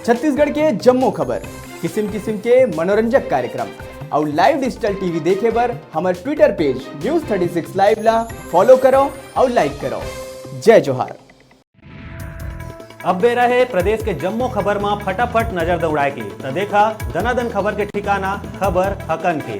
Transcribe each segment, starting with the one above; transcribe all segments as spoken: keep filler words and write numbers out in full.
छत्तीसगढ़ के जम्मो खबर, किसिम किसिम के मनोरंजक कार्यक्रम अउ live digital TV देखे बर हमर Twitter page News thirty six Live ला follow करो अउ like करो। जय जोहार। अब बेरा हे प्रदेश के जम्मो खबर म फटाफट नजर दौड़ाए के, त देखा दनादन खबर के ठिकाना, खबर हकन के।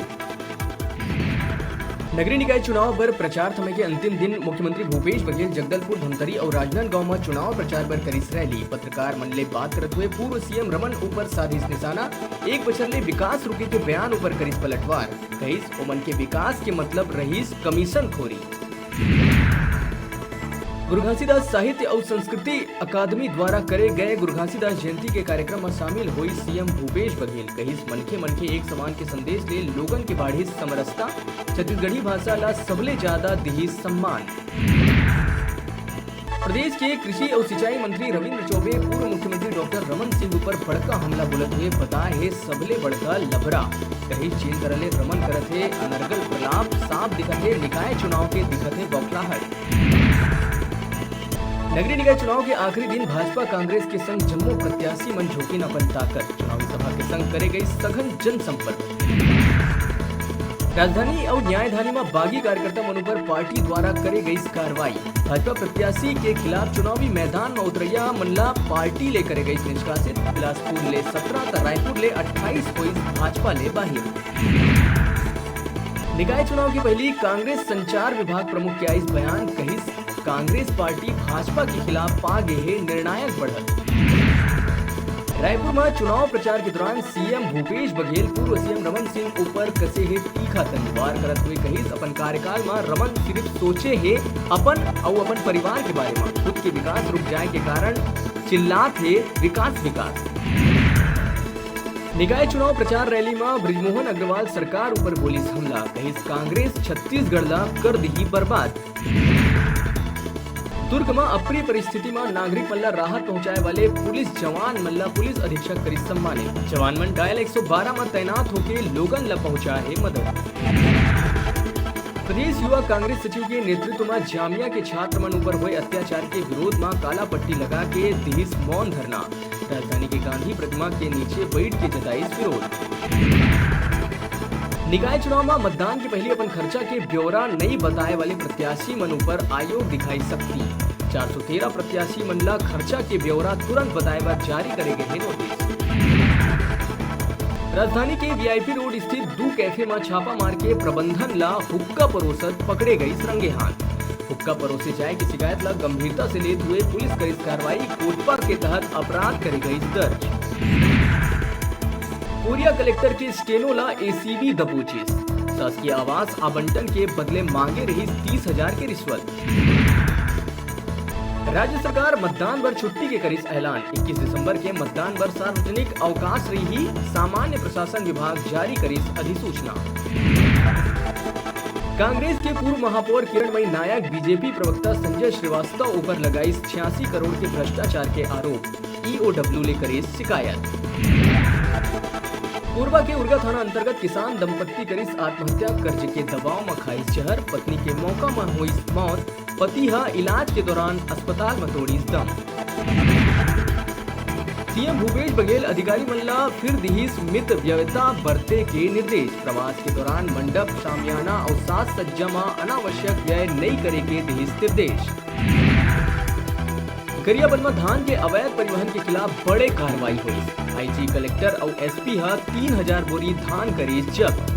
नगरीय निकाय चुनाव बर प्रचार थमे के अंतिम दिन मुख्यमंत्री भूपेश बघेल जगदलपुर, धमतरी अउ राजनांदगांव म चुनाव प्रचार बर करिस रैली। पत्रकार मन ले बात करत हुए पूर्व सीएम रमन ऊपर साधिस निशाना, एक बछर ले विकास रुके के बयान ऊपर करिस पलटवार, कहिस ओमन के विकास के मतलब रहिस कमीशन खोरी। गुरु घासीदास साहित्य अउ संस्कृति अकादमी द्वारा करे गए गुरु घासीदास जयंती के कार्यक्रम म शामिल होई सीएम भूपेश बघेल, कहिस मनखे मनखे एक समान के संदेश ले लोगन के बाढ़िस समरसता, छत्तीसगढ़ी भाषा ला सबले ज्यादा दिहिस सम्मान। प्रदेश के कृषि अउ सिंचाई मंत्री रविंद्र चौबे पूर्व मुख्यमंत्री डॉक्टर रमन सिंह ऊपर बड़का हमला बोलत हुए बताए हे सबले बड़का लबरा, कहिस जेन तरह ले रमन करत हे अनर्गल प्रलाप, साफ दिखत हे निकाय चुनाव के दिखत हे बौखलाहट। नगरीय निकाय चुनाव के आखिरी दिन भाजपा कांग्रेस के संग जम्मो प्रत्याशी मन झोंकिन अपन ताकत, चुनावी सभा के संग करे गई सघन जनसंपर्क। राजधानी अउ न्यायधानी म बागी कार्यकर्ता मन ऊपर पार्टी द्वारा करे गई कार्रवाई। भाजपा प्रत्याशी के खिलाफ चुनावी मैदान म उतरैया मन ला पार्टी ले करे गई निष्कासित। बिलासपुर ले सत्रह त रायपुर ले अट्ठाईस होइस भाजपा ले बाहिर। निकाय चुनाव के पहली कांग्रेस संचार विभाग प्रमुख के आइस बयान, कहिस कांग्रेस पार्टी भाजपा के खिलाफ पा गे हे निर्णायक बढ़त। रायपुर म चुनाव प्रचार के दौरान सीएम भूपेश बघेल पूर्व सीएम रमन सिंह ऊपर कसे हे तीखा तंजवार करत हुए कहिस अपन कार्यकाल म रमन सिर्फ सोचे हे अपन अउ अपन परिवार के बारे म, खुद के विकास रुक जाए के कारण चिल्लात हे विकास विकास। निकाय चुनाव प्रचार रैली म बृजमोहन अग्रवाल सरकार ऊपर बोलिस हमला, कहिस कांग्रेस छत्तीसगढ़ ला कर दिही बर्बाद। दुर्ग म अप्रिय परिस्थिति म नागरिक मन ला राहत पहुंचाए वाले पुलिस जवान मन ला पुलिस अधीक्षक करिस सम्मानित। जवान मन डायल एक सौ बारह म तैनात होके लोगन ला पहुंचाए हे मदद। प्रदेश युवा कांग्रेस सचिव के नेतृत्व म जामिया के छात्र मन ऊपर हुए अत्याचार के विरोध म काला पट्टी लगा के दिहिस मौन धरना। राजधानी के गांधी प्रतिमा के नीचे बैठ के जताइस विरोध। निकाय चुनाव म मतदान के पहली अपन खर्चा के ब्यौरा नइ बताए वाले प्रत्याशी मन ऊपर आयोग दिखाई सख्ती। चार सौ तेरह प्रत्याशी मन ला खर्चा के ब्यौरा तुरंत बताए बर जारी करे गए हे नोटिस। राजधानी के वीआईपी रोड स्थित दू कैफे म छापा मार के प्रबंधन ला हुक्का परोसत पकड़े गइस रंगे हाथ। हुक्का परोसे जाए की शिकायत ला गंभीरता से लेत हुए पुलिस करिस कार्रवाई, कोटपा के तहत अपराध करे गइस दर्ज। कोरिया कलेक्टर के स्टेनो ला एसीबी दबोचिस। शासकीय आवास आवंटन के बदले मांगे रहिस तीस हजार के रिश्वत। राज्य सरकार मतदान बर छुट्टी के करिस ऐलान। इक्कीस दिसंबर के मतदान बर सार्वजनिक अवकाश रही, सामान्य प्रशासन विभाग जारी करिस अधिसूचना। कांग्रेस के पूर्व महापौर किरणमयी नायक बीजेपी प्रवक्ता संजय श्रीवास्तव ऊपर लगाइस छियासी करोड़ के भ्रष्टाचार के आरोप, ईओडब्ल्यू ले करिस शिकायत। कोरबा के उरगा थाना अंतर्गत किसान दंपत्ति करिस आत्महत्या, कर्ज के दबाव म खाइस जहर, पत्नी के मौका म होइस मौत, पति ह इलाज के दौरान अस्पताल म तोड़िस दम। सीएम भूपेश बघेल अधिकारी मन ला फिर दिहिस मितव्ययता बरते के निर्देश। प्रवास के दौरान मंडप, शामियाना अउ साज सज्जा म अनावश्यक व्यय नइ करे के दिहिस निर्देश। गरियाबंद म धान के अवैध परिवहन के खिलाफ बड़े कार्रवाई होइस। आईजी, कलेक्टर अउ एसपी ह तीन हजार बोरी धान करिस जब्त।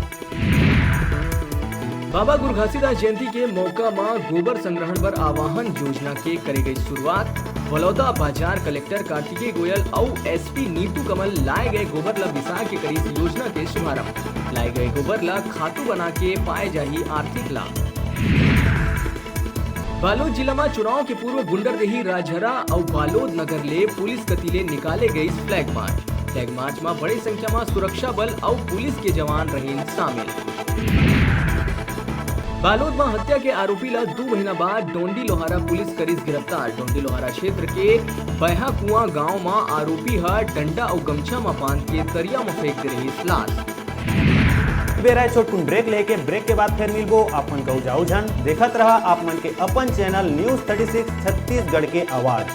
बाबा गुरु घासीदास जयंती के मौका म गोबर संग्रहण बर आवाहन योजना के करे गई शुरुआत। बलौदा बाजार कलेक्टर कार्तिकेय गोयल अउ एसपी नीतू कमल लाए गए गोबर ल बिसा के करिस योजना के शुभारंभ। लाए गए गोबर ल खातू बना के पाए जाही आर्थिक लाभ। बालोद जिला म चुनाव के पूर्व गुंडरदेही, राजहरा अउ बालोद नगर ले पुलिस कति ले निकाले गइस फ्लैग मार्च। फ्लैग मार्च म बड़े संख्या म सुरक्षा बल अउ पुलिस के जवान रहिन शामिल। बालोद म हत्या के आरोपी ल दू महीना बाद डोंडी लोहारा पुलिस करिस गिरफ्तार। डोंडी लोहारा क्षेत्र के बयहा कुआं गांव म आरोपी ह डंडा अउ गमछा म बांध के तरिया म फेंक दे रहिस लाश। बेरा हे छोटकुन ब्रेक लेके, ब्रेक के बाद फिर मिलबो। आप मन कहू जाऊ झन, देखत रहा आप मन के अपन channel news thirty six Chhattisgarh के आवाज।